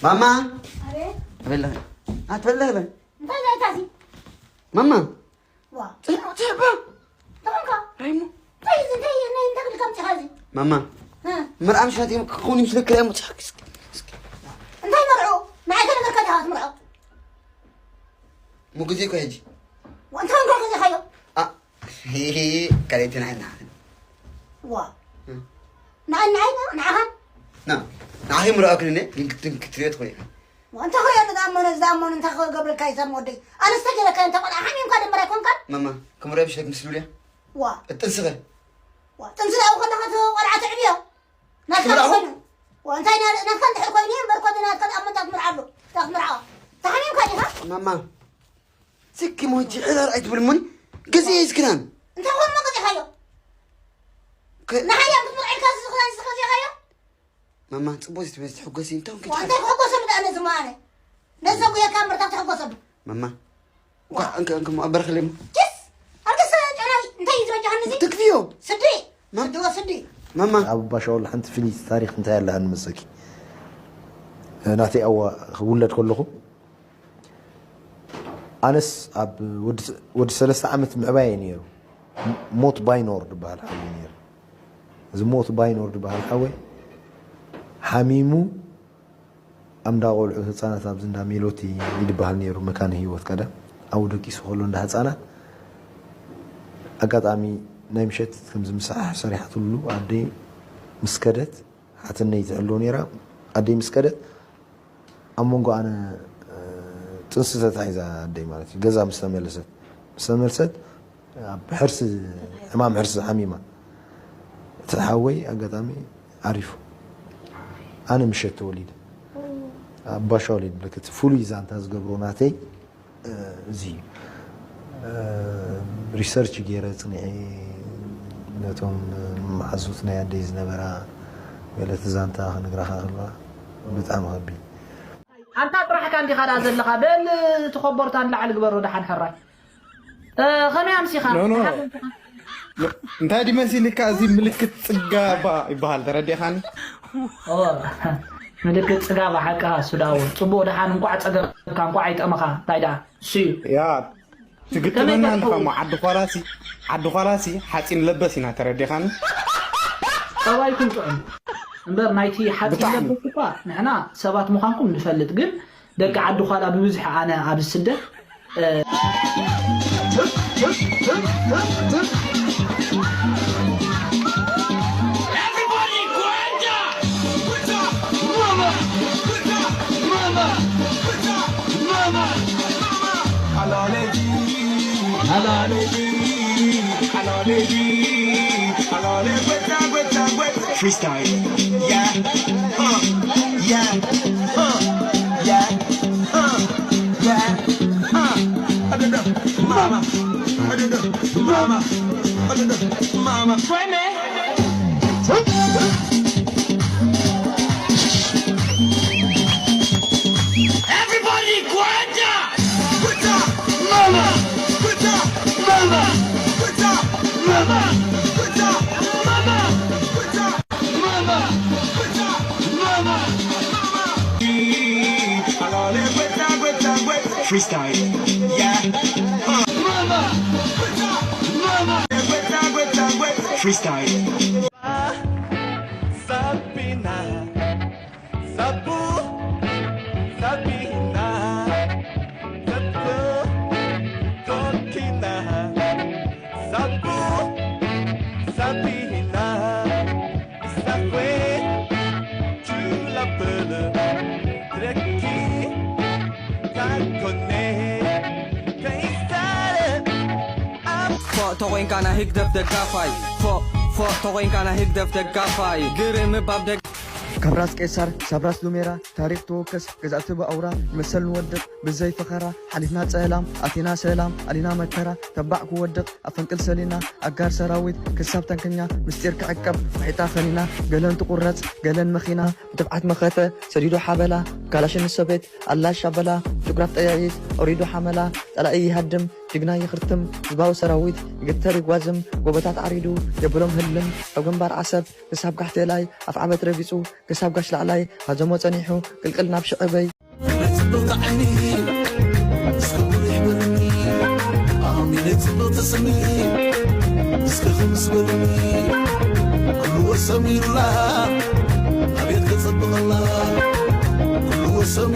ማማ። ኣቤት። ኣበላ። ኣትበላ። እንታይ ዛይታ እዚ? ማማ። ዋ። ጽሕባ፣ ጽሕባ። እንታይ ኮንካ? ራይሞ። እንታይ እዚ? እንታይ፣ ናይ እንታይ ክልካ ኣምጺኻ እዚ? ማማ። እ። መርዓ ምሽ ናተይ ክኸውን ይመስለካ ራይሞ? ጽሓ-፣ እስኪ፣ እስኪ። እንታይ መርዑ? ንዓይ ከነገርካ ዲኻ ትምርዖ? ሙ ግዜ እኮ ሕጂ። ዋ፣ እንታይ ኮንካ ግዜኻዮ? ኣ፣ ሂሂ፣ ካልኣይቲ ንዓይ ንዓይ። ዋ። እ። ንዓይ ንዓይ ንዓኻ? ና፣ ንዓኺ ምርዖ ክልነ፣ ግን ክት-፣ ግን ክትሪኦ ትኽእሊ ኢኻ። ዋ፣ እንታይ ክሪኦ ዝኣመነ፣ ዝኣመነ እንታይ ክገብረልካ እዩ፣ ሳሚ ወደይ? ኣነስ ተገይረካ፣ እንተ ቆልዓ ሓሚምካ ደምበር ኣይኮንካን? ማማ፣ ክምርዖ ምሽ ለክ ምስ ሉልያ? ዋ። እጥንስኸ? ዋ፣ ጥንሲ ዳኡ ከለኻ እቲ ቆልዓ ትዕብዮ። ናትካ ትምርዖ? ኮይኑ። ዋ፣ እንታይ ና-፣ ናትካ እንድሕር ኮይኑ እየ፣ እምበር ኮ ናትካ ዝኣመንካ ትምርዓሉ። እንታይ ክትምርዖ? ተሓሚምካ ዲኻ? ማማ፣ ስኪ ሞጂ ዕራር ኣይትብል እሞኒ፣ ግዜ ይስክናን። እንታይ ኮን መገዚኻዮ? ከ- ንሓያም ክትምርዓልካ እዚ ዝኽዳን ዝኸዚኻዮ? ማማ፣ ጽቡቅ ትበል፣ ትሕጎሲ፣ እንታይ ኮንኪ? ዋ፣ እንታይ ክሕጎሰሉ ደኣ ነዚ እሞ ኣነ? ነዚ ዘጉየካ እምበር እንታይ ክትሕጎሰሉ? ማማ፣ እንኳ፣ ዋ። እንካ፣ እንካ፣ እሞ ኣበርኽለይ እሞ። ኪስ! ኣልቅስ ጨናዊ፣ እንታይ እዩ ዝበጃኻ ነዚ? ትክፍዮ። ስዲ! ማም- ስዲ ወስዲ! ማማ። ኣብ ኣባ ሻውል ሓንቲ ፍልይቲ ታሪኽ እንታይ ኣለሃኒ መሰኪ? ናተይ ኣዋ ክውለድ ከለኹ፣ ኣነስ ኣብ ወዲ፣ ወዲ ሰለስተ ዓመት ምዕባይ እየ ነይሩ። ሞት ባይኖር ዝበሃል ሓወይ ነይሩ። እዚ ሞት ባይኖር ዝበሃል ሓወይ ሓሚሙ ኣብ እንዳ ቆልዑ ህፃናት ኣብዚ እንዳ ሜሎቲ ይድበሃል ነይሩ መካነ ህይወት ቀደም። ኣብኡ ደቂሱ ከሎ እንዳ ህፃናት ኣጋጣሚ ናይ ምሸት ከምዚ ምሳሕ ሰሪሓትሉ ኣደይ ምስ ከደት ሓትነይ ትሕልው ነይራ። ኣደይ ምስ ከደት ኣብ መንጎ ኣነ፣ እ፣ ጥንሲ ተታሒዛ ኣደይ ማለት እዩ። ገዛ ምስ ተመለሰት፣ ምስ ተመልሰት ኣብ ሕርሲ፣ ሕማም ሕርሲ ሓሚማ። እቲ ሓወይ ኣጋጣሚ ዓሪፉ። ኣነ ምሸት ተወሊደ። ኣብ ባሻ ወሊድ ብለክ እቲ ፍሉይ ዛንታ ዝገብሮ ናተይ፣ እ፣ እዚ እዩ። እ፣ ሪሰርች ገይረ ጽኒሐ ነቶም መሓዙት ናይ ኣደይ ዝነበራ ገለ እቲ ዛንታ ክነግራኻ ከለዋ ብጣዕሚ ከቢድ። ኣንታ ጥራሕካ እንዲኻ ደኣ ዘለኻ፣ በል እቲ ኮቦርታ ንላዕሊ ግበሮ ደሓን ሕራይ። እ፣ ከመይ ኣምሲኻ? ኖ፣ ኖ። ደሓን ኣምሲኻ? ኖ፣ እንታይ ድዩ መሲልካ? እዚ ምልክት ጽጋባ ይበሃል፣ ተረዲእኻኒ? ኦ፣ ምልክት ጽጋባ ሓቅኻ፣ እሱ ደኣ እውን። ጽቡቕ፣ ደሓን እንቋዕ ጸገምካ፣ እንቋዕ ኣይጠመኻ። እንታይ ደኣ? እሱ እዩ። ያ፣ ትግጥመና ከመይ ኣለኻ እሞ፣ ትኸውን? ዓዲ ዃላሲ፣ ዓዲ ዃላሲ ሓጺን ለበስ ኢና፣ ተረዲኻኒ? ጠባይኩም ጥዑም። እምበር ናይቲ ሓጺን ብጣዕሚ። ለበስ እኳ ንሕና ሰባት ምዃንኩም ንፈልጥ፣ ግን ደቂ ዓዲ ዃላ ብብዝሒ ኣነ ኣብ ስደት፣ እ፣ Everybody, Guanta! Guanta! Mama! Guanta! Mama! Guanta! Mama! Mama! Alaleji, alaleji, alaleji, alale, gueta, gueta, gueta. Freestyle. Yeah. Uh. Yeah. Uh. Yeah. Uh. Yeah. Uh. Adada. Mama. Adada. Mama. Adada. Mama. Sueme. Everybody, Guanta! Guanta! Mama! Guanta! Mama! Guanta! Mama! Guanta! Mama! Guanta! Mama! Guanta! Mama! Mama! Freestyle. Yeah. Uh. Mama! Guanta! Mama! Freestyle. Sabina. Sabu, Sabina, Sabu, Tortina, Sabu, Sabina, Isakwe, tu l'appelles, Dreki, Takone, Kaisare, Ab- ፎእ ተኾይንካ ናይ ህግደፍ ደጋፋይ፣ ፎእ፣ ፎእ ተኾይንካ ናይ ህግደፍ ደጋፋይ፣ ግርም ምባብ ደግ- ካብ ራስ ቄሳር ክሳብ ራስ ሉሜራ ታሪኽ ተወከስ ገዛእቲ ብኣውራ ይመሰል ንወድቕ ብዘይ ፈኸራ ሓሊፍና ጸላም ኣቲና ሰላም ኣሊና መከራ ተባዕ ክወድቕ ኣብ ፈንቅል ሰሊና ኣጋር ሰራዊት ክሳብ ታንከኛ ምስጢር ክዕቀብ ብሒጣ ፈኒና ገለን ትቑረጽ ገለን መኺና ብትብዓት መኸተ ሰዲዱ ሓበላ ካላሽን ንሶቤት ኣላሽ ኣበላ ፎቶግራፍ ጠያይት ኣውሪዱ ሓመላ ጸላኢ ይሃድም ጅግና ይኽርትም፣ ህዝባዊ ሰራዊት ይግተር ይጓዝም፣ ጎቦታት ዓሪዱ የብሎም ህልም፣ ካብ ግንባር ዓሰብ ክሳብ ጋሕቴላይ ኣፍዓበት ረጊጹ፣ ክሳብ ጋሽ ላዕላይ ሃዘሞ ጸኒሑ፣ ቅልቅል ናብ ሽዕበይ። ጽብቕቲ ዓይኒ እስከ ቁሪሕ በልኒ፣ ኣሚነ ጽብቕቲ ስኒ እስከ ክምስ በልኒ። ኩሉ ወሰሚሩላ ኣቤት ከጸብቐላ፣ ኩሉ ወሰሚ